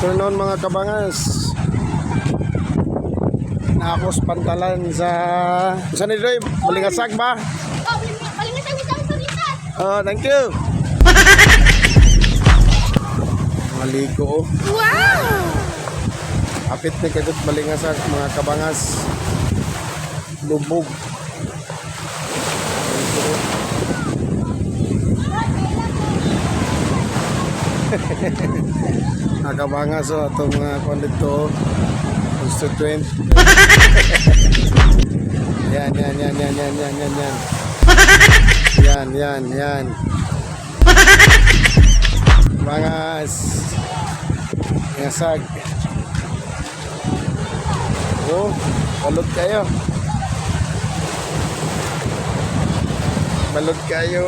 Afternoon, mga kabangas. Naa ko sa pantalan sa Saan ni Doy? Balingasag ba? Oh, Balingasag sa Saritas. Oh, thank you. Maligo, oh. Wow! Apit ni kagot Balingasag, mga kabangas. Lubog. Maligo. Mga kabangas, oh, atong mga kuan dito, oh. Constituent. Yan, yan, yan, yan, yan, yan, yan, yan. Yan, yan, yan. Bangas. Ngasag. Oh, balot kayo. Balot kayo.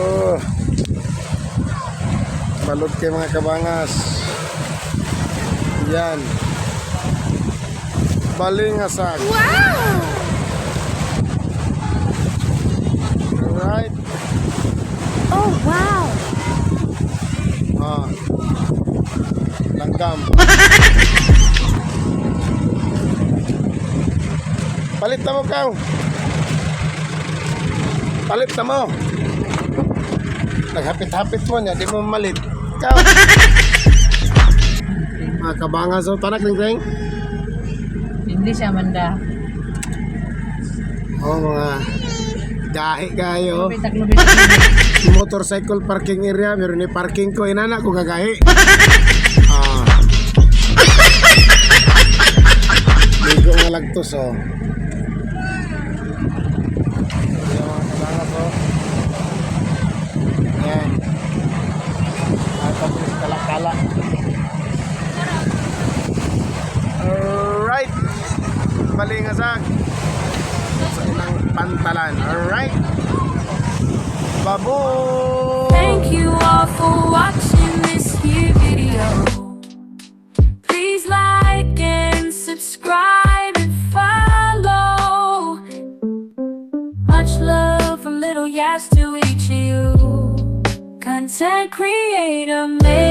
Balot kayo, mga kabangas. Yan. Balingasag. Wow! Alright. Oh, wow! Ah. Langgam. Palit na mo kaw. Palit na mo. Naghapit-hapit mo niya, di mo malit. Ikaw. Mga kabangas, oh, tanak ring ring. Hindi siya manda. Oh, mga gahi kayo. Lubit, lubit, lubit. Motorcycle parking area, meron ni parking ko, inana ko gagahi. Ah. Ligo nga lagtos, oh. Yan, mga kabangas, oh. Yan. At tapos kalakala. Alright. Balingasag. Sa ilang pantalan. Alright. Babu! Thank you all for watching this here video. Please like and subscribe and follow. Much love from Little Yas to each of you. Content creator made.